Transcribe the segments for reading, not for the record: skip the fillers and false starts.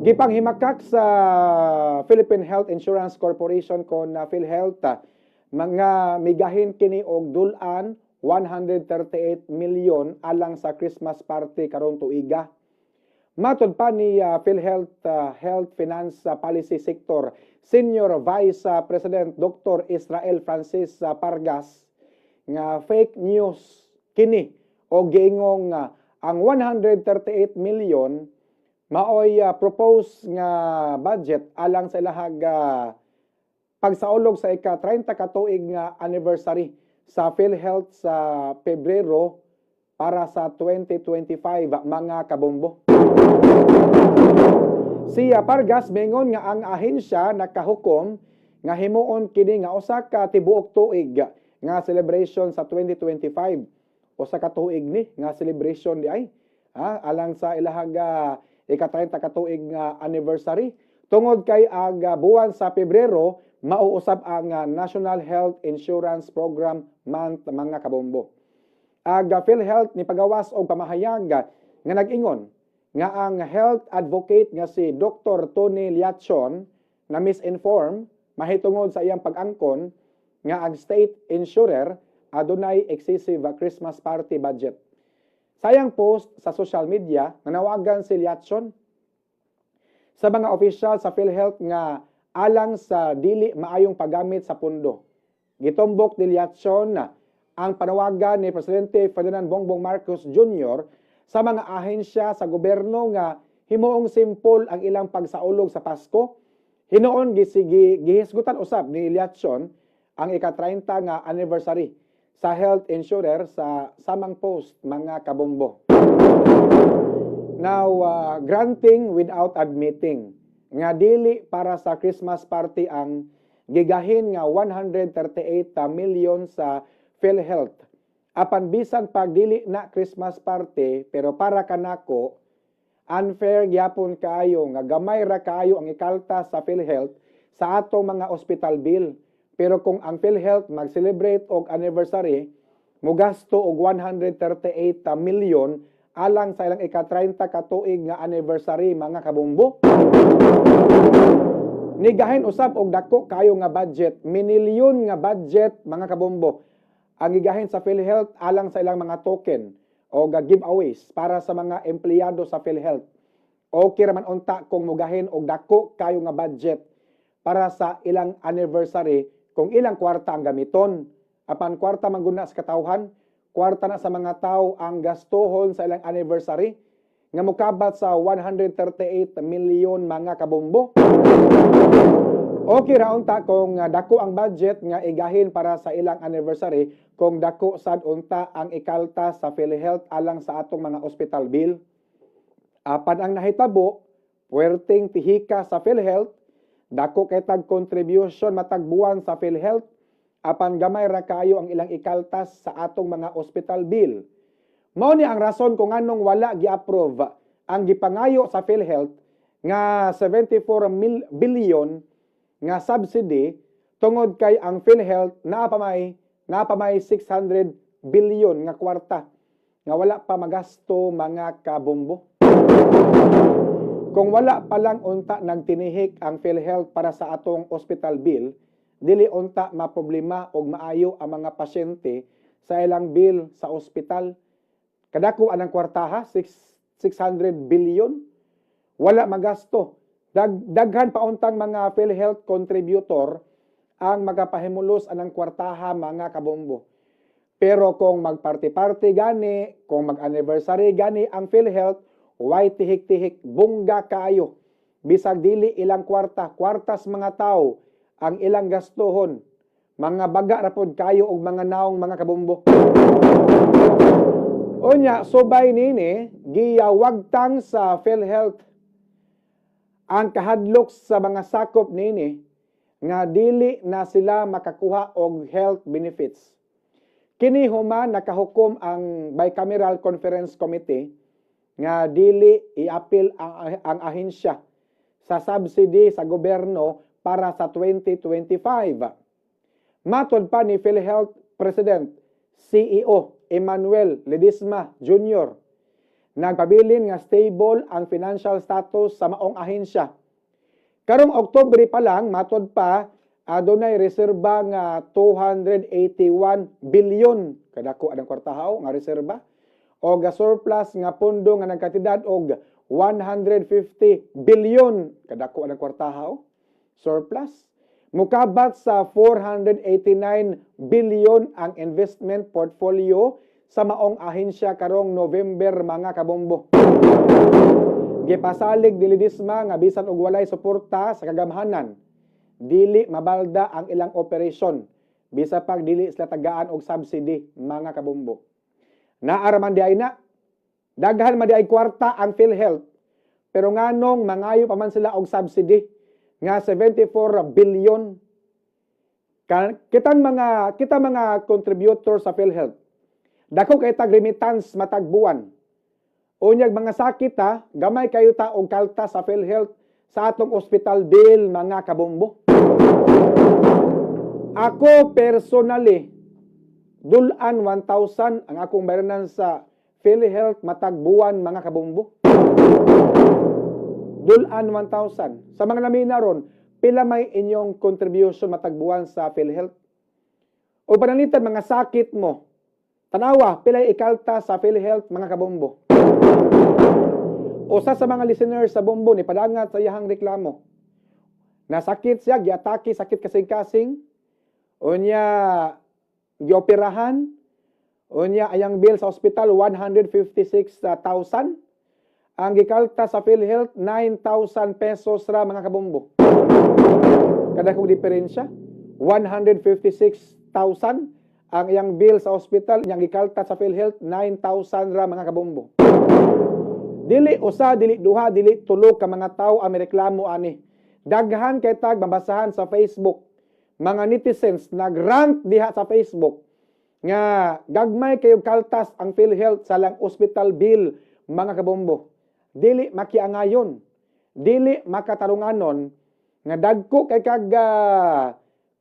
Gipanghimakak sa Philippine Health Insurance Corporation kon na PhilHealth mga migahin kini og dul-an 138 million alang sa Christmas party karon tuiga. Matod pa ni PhilHealth Health Finance Policy Sector Senior Vice President Dr. Israel Francis Pargas nga fake news kini o giingong ang 138 million maoy propose nga budget alang sa ilahag pagsaulog sa ika-30 ka tuig nga anniversary sa PhilHealth sa Pebrero para sa 2025, mga kabombo. Si Pargas mingon nga ang ahensya nakahukom nga himuon kini nga usa ka tibuok tuig nga celebration sa 2025. Usa ka tuig ni nga celebration di ay ha, alang sa ilahag ika-30 ka tuig nga anniversary tungod kay ag buwan sa Pebrero mauusab ang National Health Insurance Program Month, mga kabombo. Ag PhilHealth ni pagawas og pamahayag nga nag-ingon nga ang health advocate nga si Dr. Tony Leachon na misinform mahitungod sa iyang pag-angkon nga ang state insurer adunay excessive Christmas party budget. Sa iyang post sa social media, nanawagan si Leachon sa mga opisyal sa PhilHealth nga alang sa dili maayong paggamit sa pundo. Gitumbok ni Leachon na ang panawagan ni Presidente Ferdinand Bongbong Marcos Jr. sa mga ahensya sa gobyerno nga himuong simple ang ilang pagsaulog sa Pasko. Hinuon gisigi gihisgutan usab ni Leachon ang ika-30 nga anniversary sa health insurer sa samang post, mga kabombo. Now, granting without admitting nga dili para sa Christmas party ang gigahin nga 138 million sa PhilHealth. Apan bisan pag dili na Christmas party, pero para kanako unfair gyapon kaayo nga gamay ra kaayo ang ikaltas sa PhilHealth sa atong mga hospital bill. Pero kung ang PhilHealth mag-celebrate og anniversary, mugasto og 138 million alang sa ilang ika-30 ka tuig nga anniversary, mga kabombo. Nigahin usab og dako kayo nga budget, minilyon nga budget, mga kabombo, ang gigahin sa PhilHealth alang sa ilang mga token o giveaways para sa mga empleyado sa PhilHealth. Okay ra man unta kung mugahin og dako kayo nga budget para sa ilang anniversary kung ilang kwarta ang gamiton. Apan kwarta man gud na sa katawhan, kwarta na sa mga tao ang gastuhon sa ilang anniversary nga mukabat sa 138 milyon, mga kabombo. Okay ra unta kung dako ang budget nga igahin para sa ilang anniversary kung dako sad unta ang ikaltas sa PhilHealth alang sa atong mga hospital bill. Apan ang nahitabo, puwerteng tihika sa PhilHealth, dako kay tag contribution matag buwan sa PhilHealth, apan gamay ra kaayo ang ilang ikaltas sa atong mga hospital bill. Mao ni ang rason kung anong wala gi-approve ang gipangayo sa PhilHealth nga 74 billion nga subsidy tungod kay ang PhilHealth naa pa may 600 billion nga kwarta nga wala pa magasto, mga kabombo. Kung wala pa lang unta nagtinihik ang PhilHealth para sa atong hospital bill, dili unta maproblema og maayo ang mga pasyente sa ilang bill sa ospital. Kadako anang kwartaha, 600 billion, wala magasto. Daghan pa untang mga PhilHealth contributor ang magapahimulos anang kwartaha, mga kabombo. Pero kung magparty-party gani, kung mag-anniversary gani ang PhilHealth, way tihik-tihik, bongga kaayo. Bisag dili ilang kwarta, kwartas mga tao ang ilang gastuhon. Mga baga ra pod kayo og mga naong, mga kabombo. Unya, subay nini, giyawagtang sa PhilHealth ang kahadlok sa mga sakop nini nga dili na sila makakuha og health benefits. Kini human nakahukom ang Bicameral Conference Committee nga dili iapil ang ahensya sa subsidy sa gobyerno para sa 2025. Matod pa ni PhilHealth President CEO Emmanuel Ledesma Jr. Nagpabilin nga stable ang financial status sa maong ahensya. Karong Oktubre pa lang, matod pa, adunay reserba nga 281 billion, kadako anang kwartahaw nga reserba, o ga surplus nga pondo nga nagkantidad og 150 billion, kadako anang kwartahaw surplus. Mukabat sa 489 billion ang investment portfolio sa maong ahensya karong November, mga kabombo. Gipasalig ni Ledesma nga bisan og walay suporta sa kagamhanan, dili mabalda ang ilang operasyon bisa pag dili sila tagaan og subsidy, mga kabombo. Naa ra man diay na, daghan man diay kwarta ang PhilHealth, pero nganong mangayo pa man sila og subsidy nga 74 billion? Kitang mga kita mga contributor sa PhilHealth, dako kay tag remittance matag buwan. Unyag mga sakit ta, gamay kayo ta og kalta sa PhilHealth sa atong hospital bill, mga kabombo. Ako personally, dulan 1,000 ang akong bayranan sa PhilHealth matag buwan, mga kabombo. Dulan 1,000. Sa mga namina ron, pila may inyong contribution matag buwan sa PhilHealth? O pananglitan mga sakit mo, tanawa, pila ikalta sa PhilHealth, mga kabombo? Usa sa mga listeners sa Bombo ni padangat sa iyahang reklamo. Nasakit siya, giatake sakit kasing-kasing. Unya gioperahan. Unya ayang bill sa ospital 156,000. Ang gikalta sa PhilHealth 9,000 pesos ra, mga kabombo. Kada kong diferensya, 156,000 ang iyang bill sa ospital, iyang gikalta sa PhilHealth 9,000 ra, mga kabombo. Dili usa, dili duha, dili tulo ka mga tawo ang reklamo ani. Daghan kay tag mabasahan sa Facebook. Mga netizens nagrant diha sa Facebook nga gagmay kayo kaltas ang PhilHealth sa lang hospital bill, mga kabombo. Dili makiangayon, dili makatarunganon nga dagko kay kag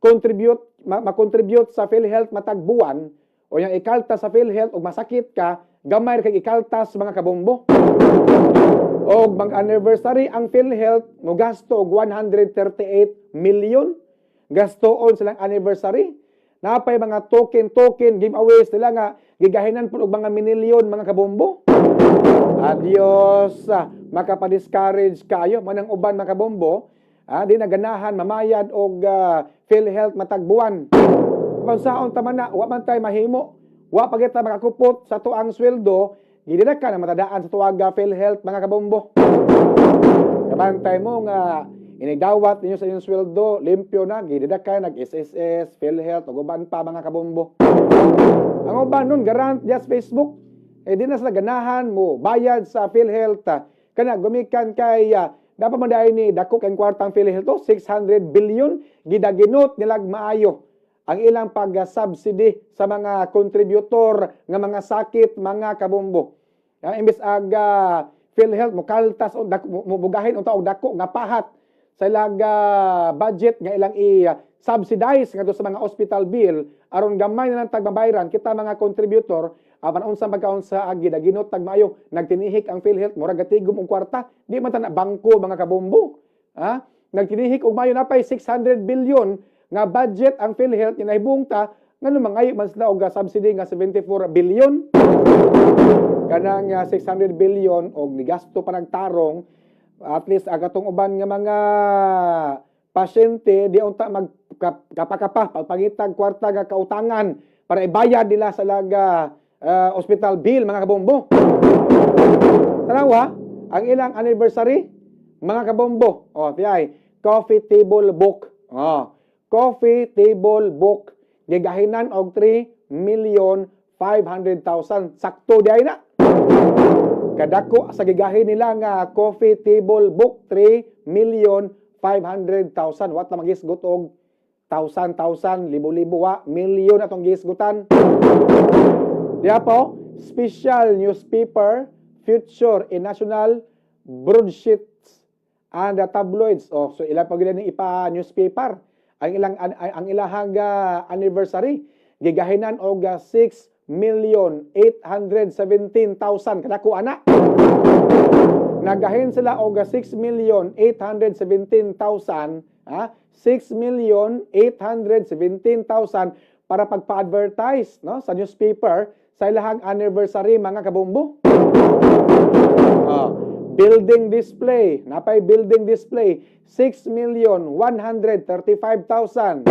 contribute ma-contribute sa PhilHealth matag buwan o yung ikaltas sa PhilHealth og masakit ka, gamay kay ikaltas, mga kabombo. Og mag anniversary ang PhilHealth, mo gasto og 138 million gastoon silang anniversary. Napay mga token token giveaways nila nga gigahinan pud og mga minilyon, mga kabombo. Adios, makapa-discourage kayo manang uban, mga kabombo, di na ganahan mamayad og PhilHealth matag buwan. Kung saon tama na, wa man tay mahimo. Wa pa kita makakupot sa tuang sweldo, gidi na ka na matadaan sa tuwaga PhilHealth, mga kabombo. Kabantay mo nga inigdawat ninyo sa inyong sweldo, limpyo na, gidi na ka nag-SSS, PhilHealth, ug uban pa, mga kabombo. Ang uban nun, garant just Facebook, eh di na sila ganahan mo bayad sa PhilHealth. Kana gumikan kay dapat man dahil ni dako kay kwartang PhilHealth to, 600 billion, gidaginot nilag maayo ang ilang pag-subsidy sa mga contributor nga mga sakit, mga kabombo. Imbes aga PhilHealth mo kaltas o dako, mo bugahin unta og dako nga pahat sa ilang budget nga ilang i-subsidize ngadto sa mga hospital bill aron gamay na lang tagbabayran kita mga contributor, apan unsa pagkaon sa agi daginot tag maayo, nagtinihik ang PhilHealth, murag gatigom og kwarta. Di man ta na bangko, mga kabombo, ha? Nagtinihik og maayo, napay 600 billion nga budget ang PhilHealth nga nahibong ta, ngano mangayo man sila og subsidy nga 74 billion? Kanang 600 billion og nigasto pa nagtarong, at least ang atong uban nga mga pasyente di unta mag kapakapa pagpangitag kwarta nga kautangan para ibayad nila sa laga hospital bill, mga kabombo. Tanawa ang ilang anniversary, mga kabombo. Oh, tiyay, coffee table book. Oh, coffee table book gigahinan og 3 million 500,000. Sakto di ay na. Kadako sa gigahin nila nga coffee table book, 3 million 500,000. Wat na magisgot og thousand, thousand, libo-libo, wa, milyon atong gisgutan. Diya po, special newspaper feature in national broadsheets and the tabloids. Oh, so ilang pag ilan ipa newspaper ang ilang ang ilahang anniversary gigahinan og 6 6,817,000. Kadako ana. Nagahin sila og 6,817,000, ha? 6,817,000 para pagpa-advertise, no, sa newspaper sa ilahang anniversary, mga kabombo. Ah, building display, napay building display 6,135,000.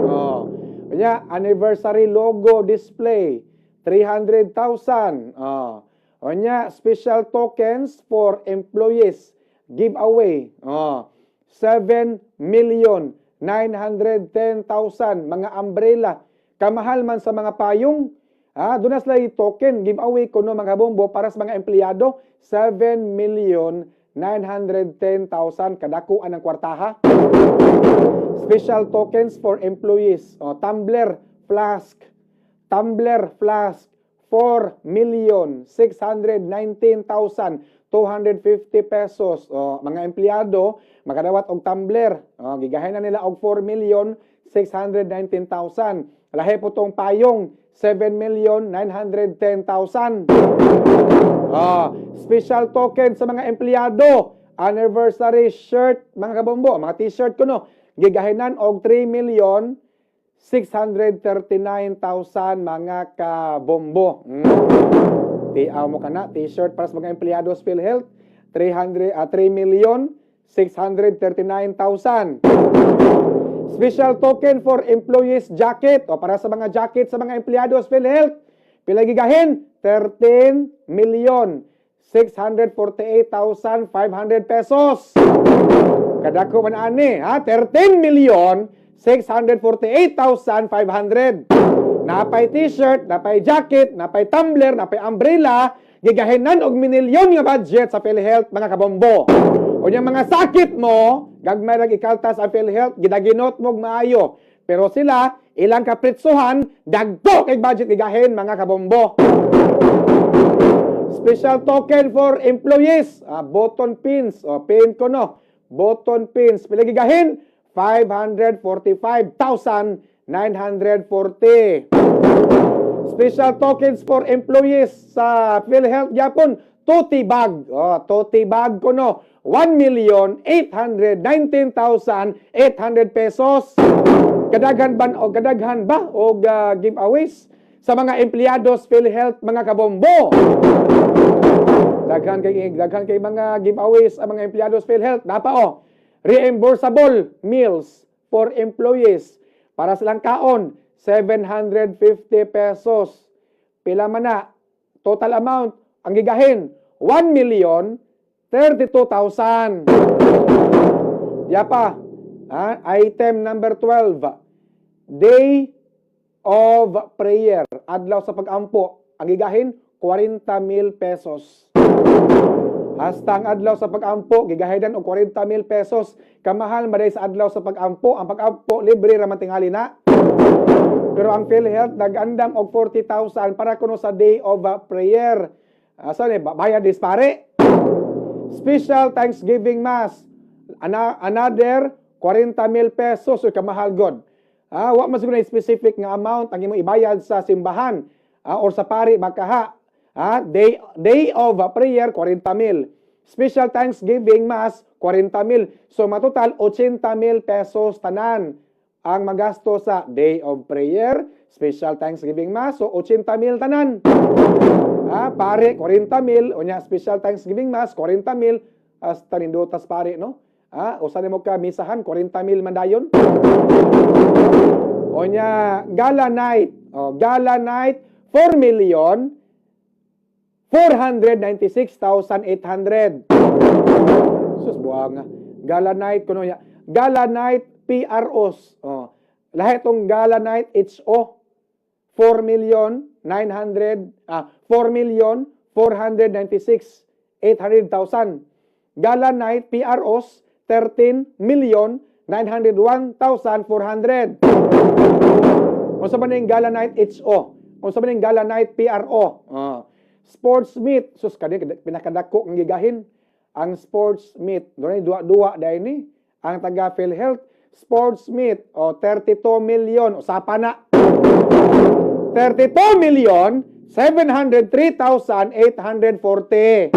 Oh. Kanya anniversary logo display 300,000. Oh. Kanya special tokens for employees giveaway. Oh. 7,910,000, mga umbrella. Kamahal man sa mga payong. Ah, doon na sila token giveaway kuno, mga bombo, para sa mga empleyado, 7,910,000, kadakuan ng kwartaha. Special tokens for employees. O, tumbler flask. Tumbler flask 4,619,250 pesos. O, mga empleyado makadawat og tumbler. O, gigahin na nila og 4,619,000. Lahi po tong payong, 7,910,000. Ah, special token sa mga empleyado. Anniversary shirt, mga kabombo, mga T-shirt ko, no. Gigahinan og 3,639,000, mga kabombo. Tiaw mo kana, T-shirt para sa mga empleyado sa PhilHealth, 300 3,639,000. Special token for employees jacket o para sa mga jacket sa mga empleyado sa PhilHealth. Pila gigahin? 13 million 648,500 pesos. Kadako man ani, ha? 13 million 648,500. Napay T-shirt, napay jacket, napay tumbler, napay umbrella, gigahinan og minilyon nga budget sa PhilHealth, mga kabombo. O yung mga sakit mo, gagmay ra ikaltas ang PhilHealth, gidaginot mo og maayo. Pero sila, ilang kapritsuhan, dagko kay budget gigahin, mga kabombo. Special token for employees, button pins, o pin ko, no. Button pins, pila gigahin? 545,940. Special tokens for employees sa PhilHealth gyapon, tote bag. Oh, tote bag ko, no. 1,819,800 pesos. Kadaghan ba og giveaways sa mga empleyado sa PhilHealth, mga kabombo? Daghan kay mga giveaways ang mga empleyado sa PhilHealth. Napa oh, reimbursable meals for employees para silang kaon, 750 pesos. Pila man na total amount ang gigahin? 1 million 32,000. Diya pa, ha? Item number 12. Day of Prayer. Adlaw sa pag-ampo. Ang gigahin, 40 mil pesos. Hasta ang adlaw sa pag-ampo, gigahinan og 40 mil pesos. Kamahal man sa adlaw sa pag-ampo. Ang pag-ampo, libre ra man tingali na. Pero ang PhilHealth nag-andam og 40,000 para kuno sa Day of Prayer. Asa ni bayad dis pare? Special Thanksgiving Mass. Another 40 mil pesos o kamahal god. Ah, wa man siguro na specific nga amount ang imong ibayad sa simbahan or sa pari makaha. Ah, Day of Prayer, 40 mil. Special Thanksgiving Mass, 40 mil. So matotal 80 mil pesos tanan ang magasto sa Day of Prayer, Special Thanksgiving Mass, so 80 mil tanan. Ah, pare 40 mil, unya Special Thanksgiving Mass 40 mil, hasta nindutas pare, no? Ah, usa nimo ka misahan 40 mil man dayon. Unya Gala Night, oh, Gala Night 4 million 496,800. Sus, buang. Gala Night kuno niya. Gala Night PROs. Oh. Lahi tong Gala Night HO, 4 million 900 4 million 496 800,000. Gala Night PROs, 13 million 901,400. Unsa ba ning Gala Night HO? Unsa ba ning Gala Night PRO? Ah. Sports meet, sus, kani pinakadako ang gigahin ang sports meet. Dunay duwa-duwa dahil ni ang taga PhilHealth. Sports meet o 32 million, usapa na. 32,703,840.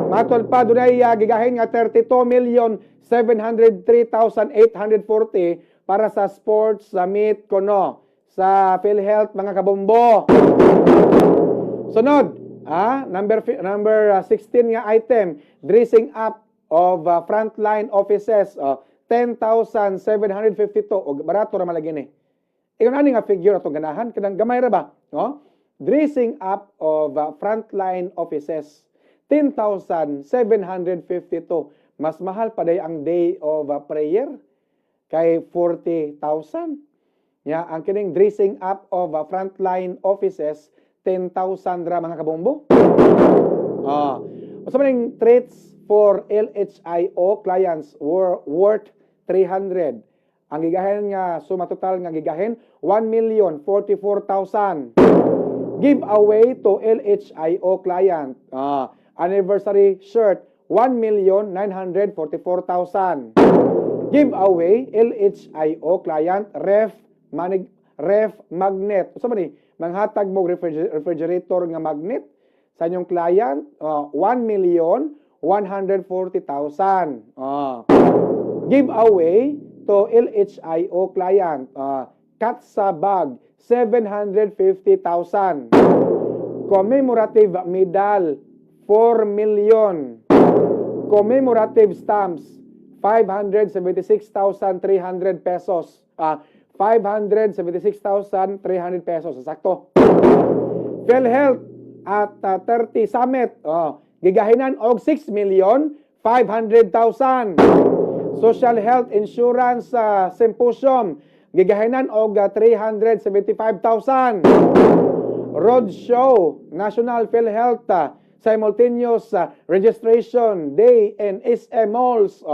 Matol pa, dunay gigahin nga 32,703,840 para sa sports summit kono sa PhilHealth, mga kabombo. Sunod, number 16 nga item, dressing up of frontline offices, 10,752 og barato ra man lagi ni. Ingon ani nga figure atong ganahan kanang gamay ra ba, no? Dressing up of frontline offices, 10,752. Mas mahal pa day ang day of prayer kay 40,000. Ya, ang kining dressing up of frontline offices, 10,000 ra, mga kabombo. Unsa man ning treats for LHIO clients were worth 300? Ang gigahin nga suma total nga gigahin, 1,044,000. Give away to LHIO client. Anniversary shirt, 1,944,000. Give away LHIO client ref manig ref magnet. Unsa man ni? Manghatag mo refrigerator nga magnet sa inyong client, 1,140,000. Give away to LHIO client, Katsa bag, 750,000. Commemorative medal, 4 million. Commemorative stamps, 576,300 pesos. 576,300 pesos. Sakto. PhilHealth at 30 Summit, oh, gigahinan og 6 million 500,000. Social Health Insurance Symposium, gigahinan og 375,000. Roadshow, National PhilHealth Simultaneous Registration Day in SM Malls,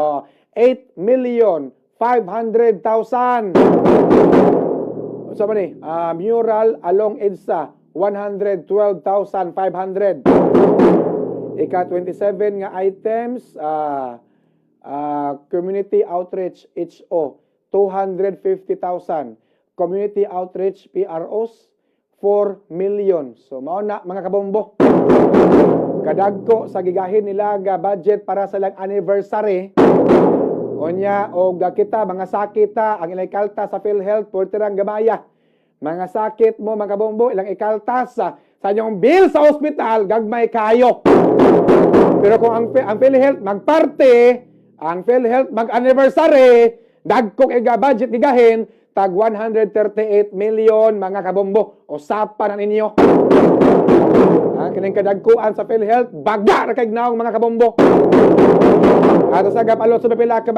8 million 500,000. Unsa man ni? Mural along EDSA, 112,500. Ika 27 nga items, Community Outreach HO, 250,000. Community Outreach PROs, 4 million. So mao na, mga kabombo. Kadagko sa gigahin nila nga budget para sa ilang anniversary. Unya og kita mga sakit ta, ang ilang ikaltas sa PhilHealth pwerte rang gamaya. Mga sakit mo, mga kabombo, ilang ikaltas sa inyong bill sa ospital, gagmay kayo. Pero kung ang PhilHealth magparte, ang PhilHealth mag-anniversary, dagkong iga budget gigahin, tag 138 million, mga kabombo. Usapa na ninyo. Kining kadagkuan sa PhilHealth, baga ra kay naong, mga kabombo. Ato sa gapalot sa pipila ka